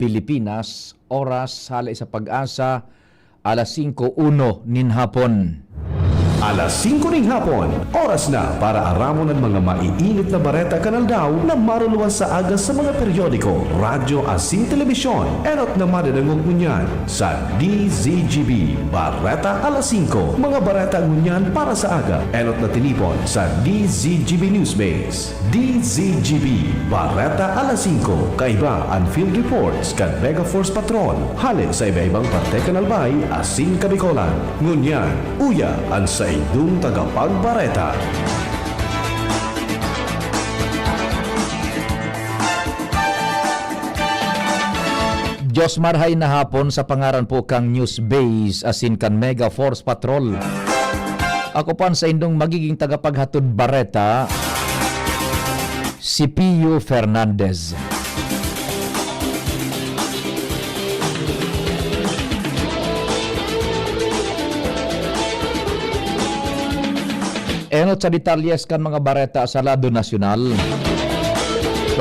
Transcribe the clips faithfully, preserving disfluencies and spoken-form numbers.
Pilipinas, oras hale sa Pag-asa, alas singko uno nin hapon. Alas singko ning hapon, oras na para aramon an mga maiinit na bareta kan aldaw na maruluwas sa aga sa mga periodiko, radyo asin telebisyon. Enot na madadangog ngunyan sa D Z G B Bareta alas singko. Mga bareta ngunyan para sa aga, enot na tinipon sa D Z G B Newsbase. D Z G B Bareta alas singko. Kaiba an field reports kan Mega Force Patrol hale sa iba-ibang parte kan Albay asin Kabicolan. Ngunyan, uya an saindong tagapagbareta. Diyos marhay na hapon sa pangaran po kan Newsbase asin kan Mega Force Patrol. Ako po an saindong magiging tagapaghatod bareta, si Pio Fernandez. Enot sa detalyes kan mga bareta sa lado nasyonal.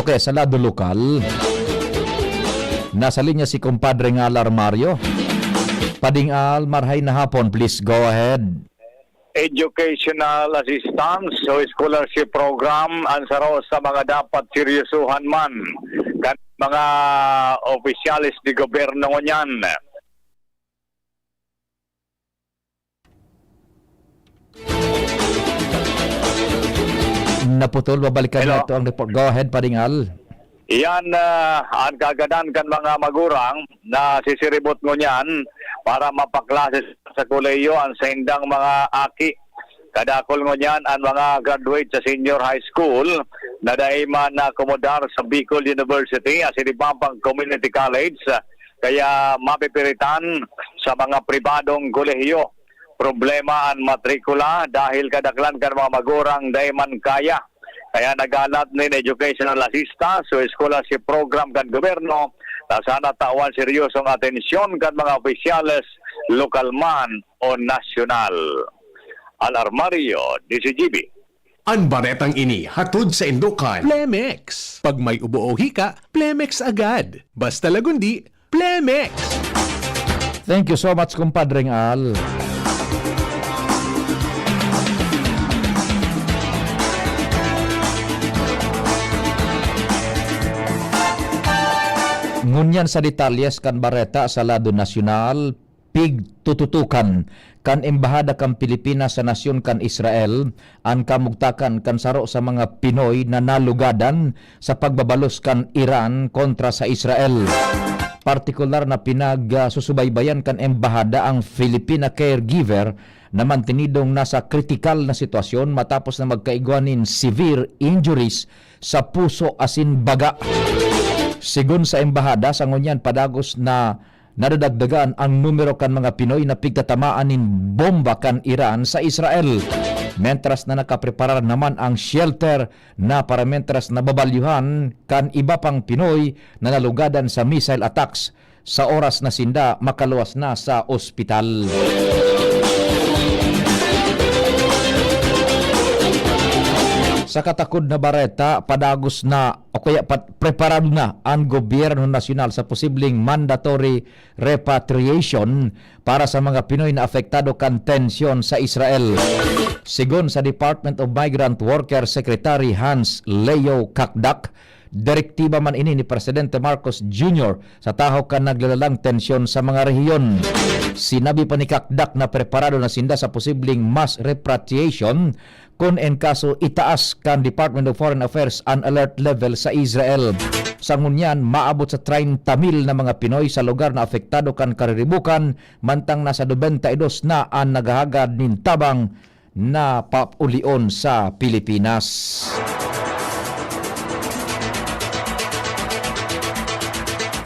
Okay, sa lado lokal. Nasa linya si Compadre Ngal Armario. Pading Al, marhay na hapon. Please go ahead. Educational assistance o scholarship program an saro sa mga dapat seryosohan man kan mga opisyales de gobyerno ngunyan. Naputol, babalikan Hello? nato ang report. Go ahead, Pading Al. Iyan, ah, an kagadan kan mga magurang na sisiribot ngunyan para mapaklase sa kolehiyo an saindang mga aki. Kadakul ngunyan an mga graduate sa senior high school na dai man naakomodar sa Bicol University asin iba pang community college, kaya mapipiritan sa mga pribadong kolehiyo. Problema an matrikula dahil kadaklan kan mga magurang dai man kaya. Kaya naghalat nin educational assistance o scholarship program kan gobyerno na sana tawan seryosong atensyon kan mga opisyales, lokal man o nasyonal. Al Armario, D Z G B. An baretang ini hatod saindo kan Plemex. Pag may ubo o hika, Plemex agad. Basta Lagundi, Plemex! Thank you so much, Compadre Al. Ngunyan sa detalyes kan bareta sa lado nasyonal, pigtututukan kan Embahada kan Pilipinas sa nasyon kan Israel an kamugtakan kan saro sa mga Pinoy na nalugadan sa pagbabalos kan Iran kontra sa Israel. Partikular na pinagsusubaybayan kan embahada ang Filipina caregiver na mantenidong nasa kritikal na sitwasyon matapos na magkaigwa nin severe injuries sa puso asin baga. Sigon sa embahada, sa ngunyan padagos na nadadagdagan ang numero kan mga Pinoy na pigtatamaan nin bomba kan Iran sa Israel. Mentras na nakapreparar naman ang shelter na para mentras na babalyuhan kan iba pang Pinoy na nalugadan sa missile attacks sa oras na sinda makaluwas na sa ospital. Sa katakod na bareta, padagos na o kaya pa, preparado na an gobyerno nasyonal sa posibleng mandatory repatriation para sa mga Pinoy na apektado kan tensyon sa Israel. Sigon sa Department of Migrant Workers Secretary Hans Leo Kakdak, direktiba man ini ni Presidente Marcos Junior sa tahaw kan naglalalang tensyon sa mga rehiyon. Sinabi pa ni Kakdak na preparado na sinda sa posibleng mass repatriation kun en kaso itaas kan Department of Foreign Affairs an alert level sa Israel. Sa ngunyan, maabot sa treinta mil na mga Pinoy sa lugar na apektado kan kariribukan, mantang nasa nobenta y dos na an naghahagad nin tabang na paulion sa Pilipinas.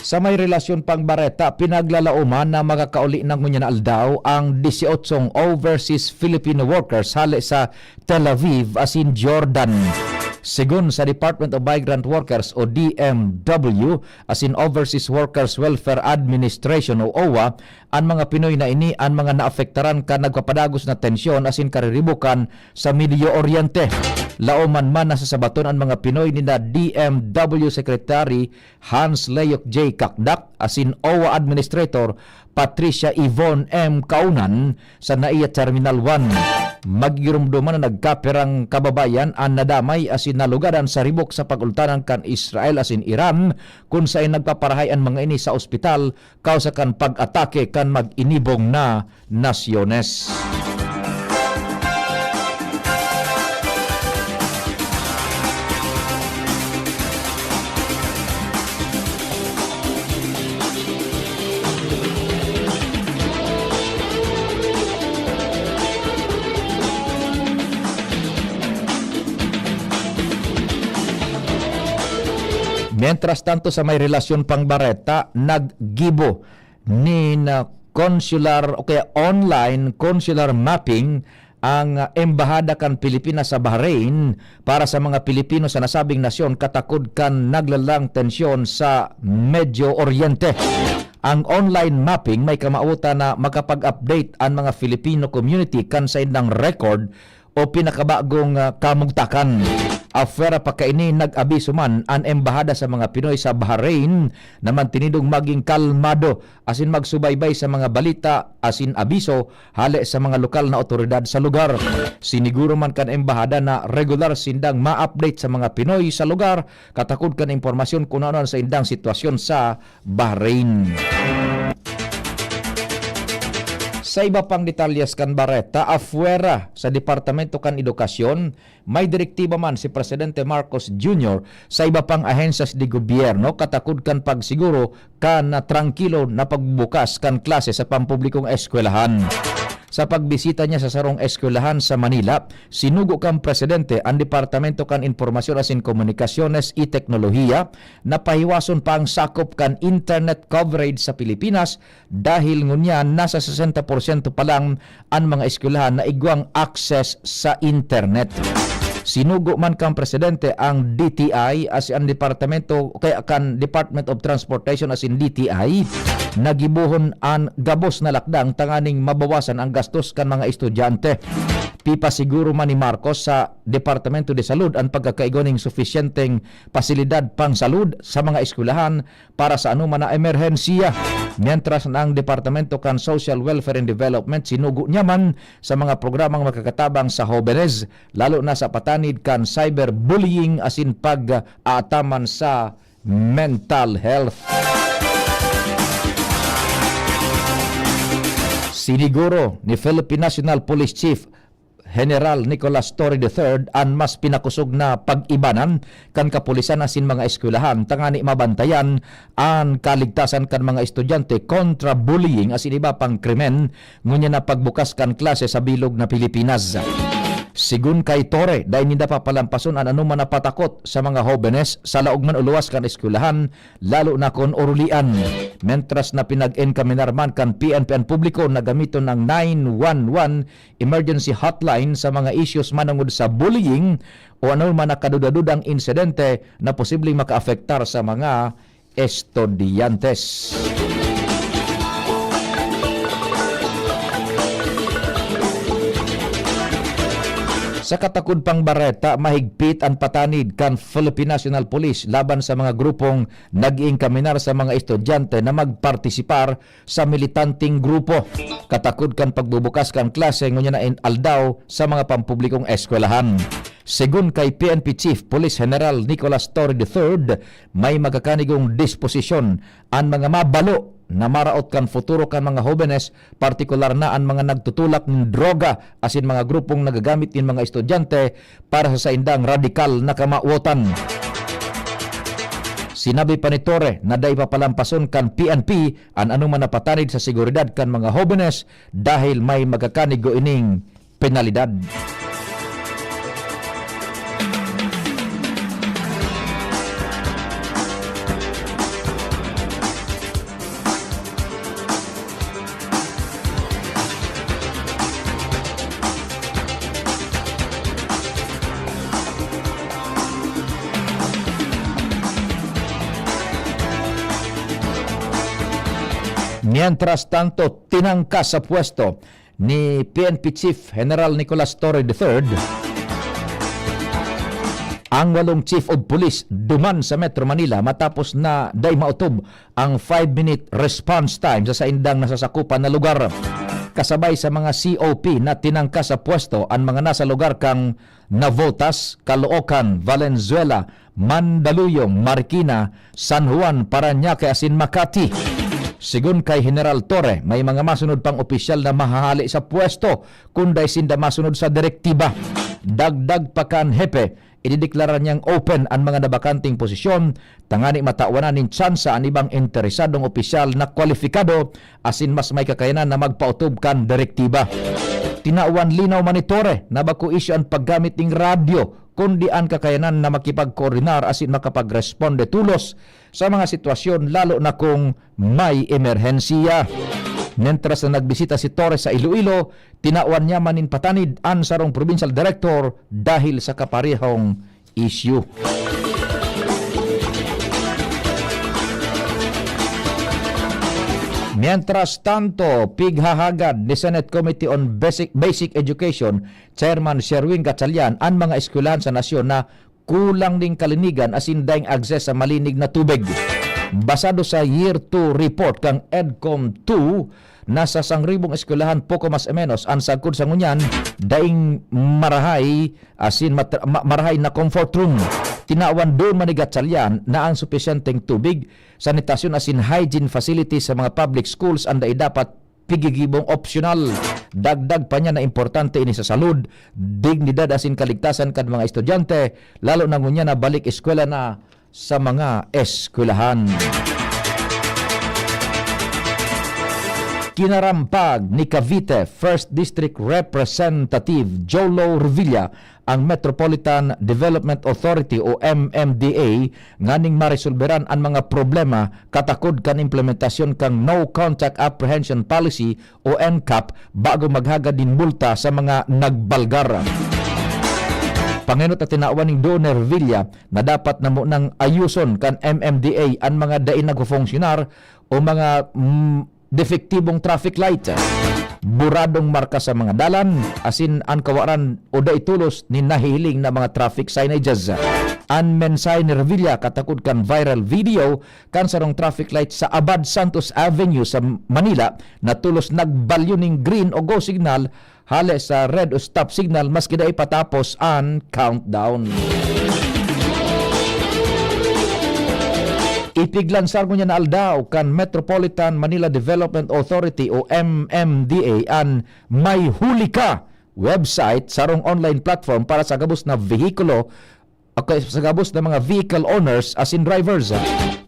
Sa may relasyon pang bareta, pinaglalaoman na makakauli na ngunyan na aldaw ang disyotsyong overseas Filipino workers hale sa Tel Aviv asin Jordan. Sigon sa Department of Migrant Workers o D M W asin Overseas Workers Welfare Administration o owa, an mga Pinoy na ini an mga naapektaran kan nagpapadagos na tensyon asin kariribukan sa Medio Oriente. Laoman man na sasabaton an mga Pinoy ni na D M W Secretary Hans Leyok J Cacdac asin O W A Administrator Patricia Yvonne M Kaunan sa NAIA Terminal one. Magigiromdoman na nagkapirang kababayan an nadamay asin nalugadan sa ribok sa pag-ultanan kan Israel asin Iran, kun saen nagpaparahay an mga ini sa ospital kausa kan pag-atake kan mag-inibong na nasyones. Mientras tanto, sa may relasyon pang bareta, naggibo nin, ah, consular o kaya online consular mapping ang, ah, Embahada kan Pilipinas sa Bahrain para sa mga Pilipino sa nasabing nasyon katakod kan naglalang tensyon sa Medio Oriente. Ang online mapping may kamawotan na makapag-update an mga Filipino community kan saindang record o pinakabagong, ah, kamugtakan. Afuera pa kaini, nag-abiso man an Embahada sa mga Pinoy sa Bahrain na mantinidong maging kalmado asin magsubaybay sa mga balita asin abiso hale sa mga lokal na awtoridad sa lugar. Siniguro man kan Embahada na regular sindang ma-update sa mga Pinoy sa lugar katakod kan impormasyon kun ano an saindang sitwasyon sa Bahrain. Sa iba pang detalyes kan bareta, afuera sa Departamento kan Edukasyon, may direktiba man si Presidente Marcos Junior sa iba pang ahensyas de gobyerno katakod kan pagsiguro kan trangkilo na pagbubukas kan klase sa pampublikong eskwelahan. Sa pagbisita niya sa sarong eskwelahan sa Manila, sinugo kan Presidente an Departamento kan Impormasyon asin Komunikasyones y Teknolohiya na pahiwason pa ang sakop kan internet coverage sa Pilipinas, dahil ngunyan nasa sesenta porsyento pa lang an mga eskwelahan na igwang access sa internet. Sinugo man kan Presidente ang D T I asin an departamento o kaya kan Department of Transportation asin D T I na gibohon an gabos na lakdang tanganing mabawasan ang gastos kan mga estudyante. Pipasiguro man ni Marcos sa Departamento de Salud an pagkakaigwa nin sufisyenteng pasilidad pangsalud sa mga eskwelahan para sa anoman na emerhensiya. Mientras na ang Departamento kan Social Welfare and Development sinugo niya man sa mga programang makakatabang sa hobenes, lalo na sa patanid kan cyberbullying asin pag-aataman sa mental health. Siniguro ni Philippine National Police Chief General Nicolas Torre the third an mas pinakosog na pag-ibanan kan kapulisan asin mga eskwelahan tangani mabantayan an kaligtasan kan mga estudyante kontra bullying asin iba pang krimen ngunyan na pagbukas kan klase sa bilog na Pilipinas. Sigon kay Torre, dai ninda papalampason an anoman na patakot sa mga hobenes sa laog man o luwas kan eskwelahan, lalo na kun orulian. Mentras na pinag-enkaminar man kan P N P an publiko na gamiton ang nine one one emergency hotline sa mga issues manongod sa bullying o ano man na kaduda-dudang insidente na posibleng makaapektar sa mga estudyante. Sa katakod pang bareta, mahigpit an patanid kan Philippine National Police laban sa mga grupong nag-iinkaminar sa mga estudyante na magpartisipar sa militanteng grupo, katakod kan pagbubukas kan klase ngunyan na in-, aldaw sa mga pampublikong eskwelahan. Segun kay P N P Chief Police General Nicolas Torre the third, may magkakanigong disposisyon an mga mabalo na maraot kan futuro kan mga hobenes, partikular na an mga nagtutulak nin droga asin mga grupong nagagamit nin mga estudyante para sa saindang radikal na kamawotan. Sinabi pa ni Torre na dai papalampason kan P N P an anoman na patanid sa seguridad kan mga hobenes dahil may magkakanigo ining penalidad. Mientras tanto, tinangka sa pwesto ni P N P Chief General Nicolas Torre the third ang walong chief of police duman sa Metro Manila matapos na dai maotob ang five-minute response time sa saindang nasasakupan na lugar. Kasabay sa mga C O P na tinangka sa pwesto an mga nasa lugar kan Navotas, Caloocan, Valenzuela, Mandaluyong, Marikina, San Juan, Parañaque asin Makati. Sigon kay General Torre, may mga masunod pang opisyal na mahahali sa pwesto kun dai sinda masunod sa direktiba. Dagdag pa kan hepe, idideklara niyang open an mga nabakanteng posisyon tangani matawan na nin tsansa an ibang interesadong opisyal na kwalipikado asin mas may kakayanan na magpaotob kan direktiba. Tinawan linaw man ni Torre na bako isyu an paggamit nin radyo, kundi an kakayanan na makipagkoordinar asin makapagresponde tolos sa mga sitwasyon, lalo na kung may emerhensiya. Mientras na nagbisita si Torres sa Iloilo, tinawan niya man nin patanid an sarong provincial director dahil sa kaparehong isyu. Mientras tanto, pighahagad ni Senate Committee on Basic, Basic Education Chairman Sherwin Gatchalian an mga eskwelahan sa nasyon na kulang nin kalinigan asin daing access sa malinig na tubig. Basado sa Year two report kan EDCOM two, nasa sangribong eskwelahan poko mas o menos an sagkod sa ngunyan daing marahay asin matra-, ma-, marahay na comfort room. Tinawan duon man ni Gatchalian na ang supisyenteng tubig, sanitasyon asin hygiene facilities sa mga public schools an dai dapat pigigibong opsyonal. Dagdag pa niya na importante ini sa salud, dignidad asin kaligtasan kan mga estudyante, lalo na ngunyan na balik eskwela na sa mga eskwelahan. Kinarampag ni Cavite First District Representative Jolo Revilla ang Metropolitan Development Authority o M M D A nganing maresolberan an mga problema katakod kan implementasyon kan No Contact Apprehension Policy o NCAP bago maghagad nin multa sa mga nagbalgar. Pangenot na tinawan ning Donor Villa na dapat na munang ayuson kan M M D A an mga dai nagfufunksyonar o mga, mm, depektibong traffic light, buradong marka sa mga dalan, asin an kawaran o dai tolos nin nahihiling na mga traffic signages. An mensahe ni Revilla katakod kan viral video kan sarong traffic light sa Abad Santos Avenue sa Manila na tolos nagbalyo ning green o go signal hale sa red o stop signal maski dai pa tapos an countdown. Ipiglansar ngunyan na aldaw kan Metropolitan Manila Development Authority o M M D A an May Huli Ka website, sarong online platform para sa gabos na vehikulo o kaya sa gabos na mga vehicle owners asin drivers.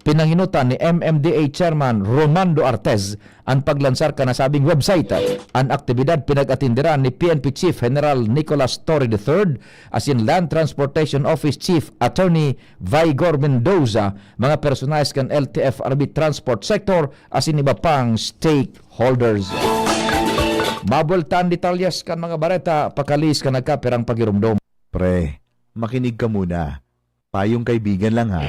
Pinanginutan ni M M D A Chairman Romando Artes an paglansar kan nasabing website. An aktibidad pinag-atinderan ni P N P Chief General Nicolas Torre the third asin Land Transportation Office Chief Attorney Vigor Mendoza, mga personahes kan L T F R B Transport Sector asin iba pang stakeholders. Mabuelta an detalyes kan mga bareta, pakaliis kan nagkapirang pagiromdom. Pre, makinig ka muna. Payong kaibigan lang, ha.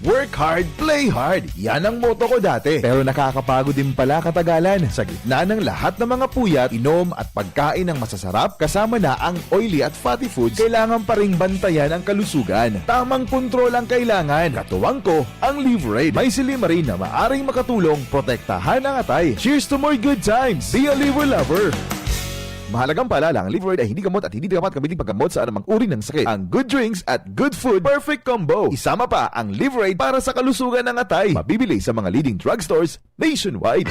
Work hard, play hard. Yan ang motto ko dati. Pero nakakapagod din pala katagalan. Sa gitna ng lahat ng mga puyat, inom at pagkain ng masasarap, kasama na ang oily at fatty foods, kailangan pa ring bantayan ang kalusugan. Tamang kontrol ang kailangan. Katuwang ko, ang Liverade. May silymarin na maaring makatulong protektahan ang atay. Cheers to more good times! Be a Liver Lover! Mahalagang paalala, ang Liverade ay hindi gamot at hindi dapat gamitin paggamot sa anumang uri ng sakit. Ang good drinks at good food, perfect combo. Isama pa ang Liverade para sa kalusugan ng atay. Mabibili sa mga leading drugstores nationwide.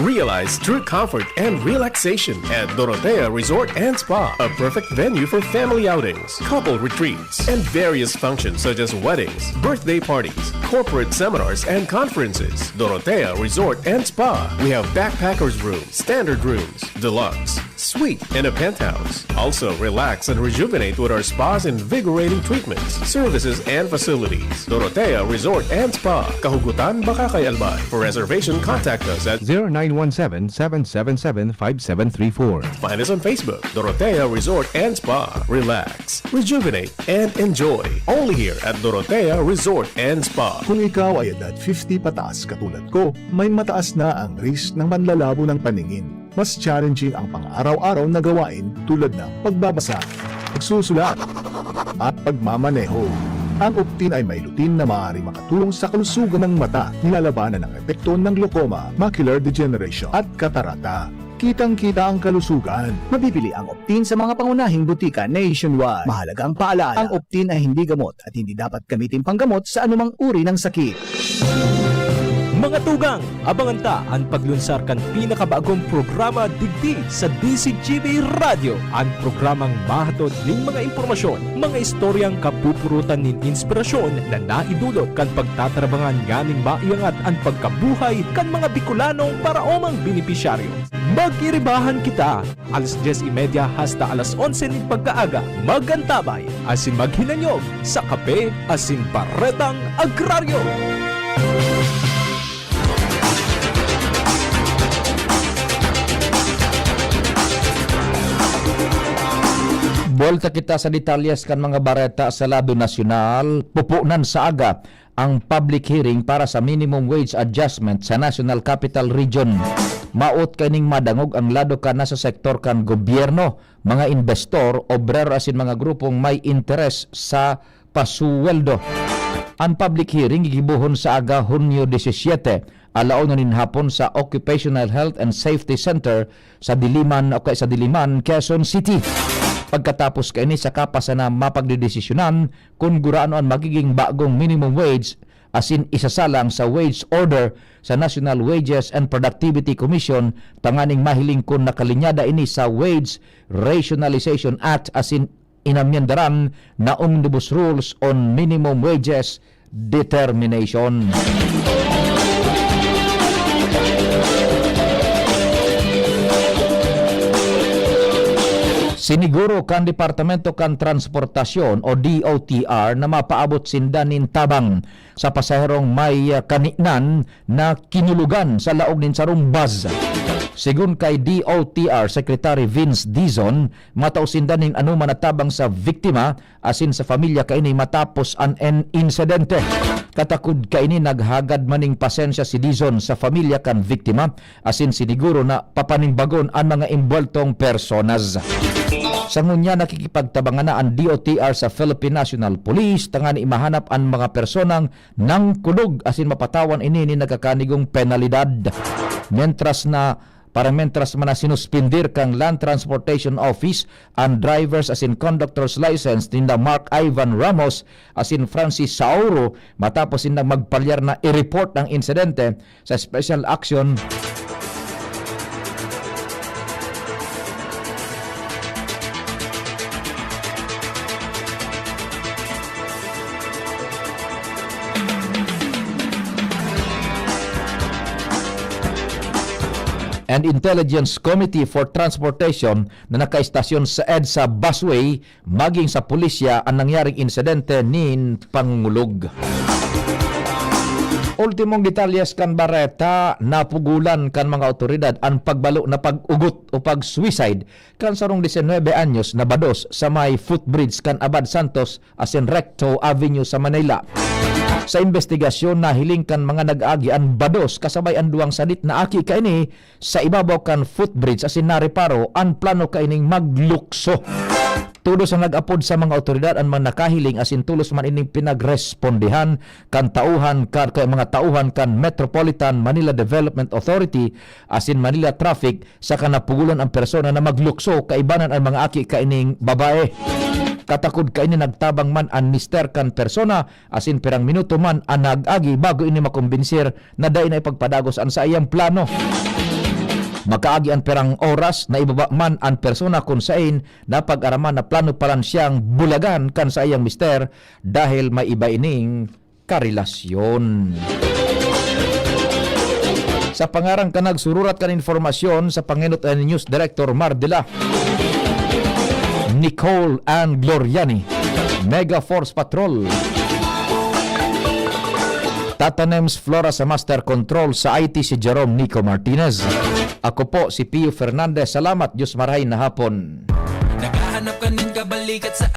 Realize true comfort and relaxation at Dorotea Resort and Spa, a perfect venue for family outings, couple retreats, and various functions such as weddings, birthday parties, corporate seminars, and conferences. Dorotea Resort and Spa. We have backpackers room, standard rooms, deluxe, suite, and a penthouse. Also, relax and rejuvenate with our spa's invigorating treatments, services, and facilities. Dorotea Resort and Spa, Kahugutan, Bacacay, Albay. For reservation, contact us at zero nine one seven, seven seven seven, five seven three four. Find us on Facebook, Dorotea Resort and Spa. Relax, rejuvenate, and enjoy. Only here at Dorotea Resort and Spa. Kung ikaw ay edad fifty pataas katulad ko, may mataas na ang risk ng panlalabo ng paningin. Mas challenging ang pang-araw-araw na gawain tulad ng pagbabasa, pagsusulat, at pagmamaneho. Ang Optin ay may lutein na maaaring makatulong sa kalusugan ng mata, nilalabanan ang epekto ng glaucoma, macular degeneration, at katarata. Kitang-kita ang kalusugan. Mabibili ang Optin sa mga pangunahing butika nationwide. Mahalagang paalala, ang Optin ay hindi gamot at hindi dapat gamitin panggamot sa anumang uri ng sakit. Mga tugang, abangan ta an paglunsar kan pinakabagong programa digdi sa D Z G B Radyo, an programang mahatod nin mga impormasyon, mga istoryang kapupurutan nin inspirasyon na naidulot kan pagtatarabangan nganing maiangat an pagkabuhay kan mga Bicolanong paraomang benepisyaryo. Mag-iribahan kita, alas dyes y media hasta alas onse nin pagkaaga. Mag-antabay asin maghinanyog sa Kape asin Baretang Agraryo. Buwelta kita sa detalyes kan mga bareta sa lado nasyonal. Pupunan sa aga ang public hearing para sa minimum wage adjustment sa National Capital Region. Maot kaining madangog ang lado kan nasa sektor kan gobyerno, mga investor, obrero asin mga grupong may interes sa pasuweldo. An public hearing gigibohon sa aga, Hunyo disisiete, ala una nin hapon sa Occupational Health and Safety Center sa Diliman o kaya sa Diliman, Quezon City. Pagkatapos kaini, saka pa sana mapagdedesisyonan kun gurano an magiging bagong minimum wage asin isasalang sa wage order sa National Wages and Productivity Commission tanganing mahiling kun nakalinyada ini sa Wage Rationalization Act asin inamyendaran na Omnibus Rules on Minimum Wages Determination. Siniguro kan Departamento kan Transportasyon o D O T R na mapaabot sinda nin tabang sa pasaherong may, ah, kaninan na kinulogan sa laog nin sarong bus. Sigon kay D O T R Secretary Vince Dizon, matao sinda nin anoman na tabang sa biktima asin sa pamilya kaini matapos an en-, insidente. Katakod kaini, naghagad man nin pasensya si Dizon sa pamilya kan biktima asin siniguro na papanimbagon an mga imbuweltong personas. Sa ngunyan, nakikipagtabangan na an D O T R sa Philippine National Police tanganing mahanap an mga personang nangkulog asin mapatawan ini nin nagkakanigong penalidad. Mientras na, para mientras man na sinuspindir kan Land Transportation Office an driver's asin conductor's license ninda Mark Ivan Ramos asin Francis Sauro matapos sindang magpalyar na i-report ang insidente sa special action and Intelligence Committee for Transportation na nakaistasyon sa EDSA busway maging sa pulisya an nangyaring insidente nin pangulog. Ultimong detalyes kan bareta, napugolan kan mga awtoridad an pagbalo na pag-ugot o pag-suicide kan sarong disinwebe anyos na bados sa may footbridge kan Abad Santos asin Recto Avenue sa Manila. Sa imbestigasyon, nahiling kan mga nag-agi an bados kasabay an duwang sadit na aki kaini sa ibabaw kan footbridge asin nareparo an plano kaining maglukso. Todos an nag-apod sa mga awtoridad an mga nakahiling asin tolos man ining pinagrespondihan kan tauhan kan, kan mga tauhan kan Metropolitan Manila Development Authority asin Manila Traffic saka napugolan an persona na maglukso, kaibanan an mga aki kaining babae. Katakod kaini, nagtabang man an mister kan persona asin pirang minuto man an nag-agi bago ini makombinsir na dai na ipagpadagos an saiyang plano. Makaagi an pirang oras, naibaba man an persona kun saen napag-araman na plano palan siyang bulagan kan saiyang mister dahil may iba ining karelasyon. Sa pangaran kan nagsururat kan informasyon sa pangenot ni News Director Mardela, Nicole Ann Gloriani, Mega Force Patrol. Tatanems Flora sa Master Control, sa I T si Jerome Nico Martinez. Ako po si Pio Fernandez. Salamat, Diyos marahay na hapon. Naghahanap ka nin kabalikat sa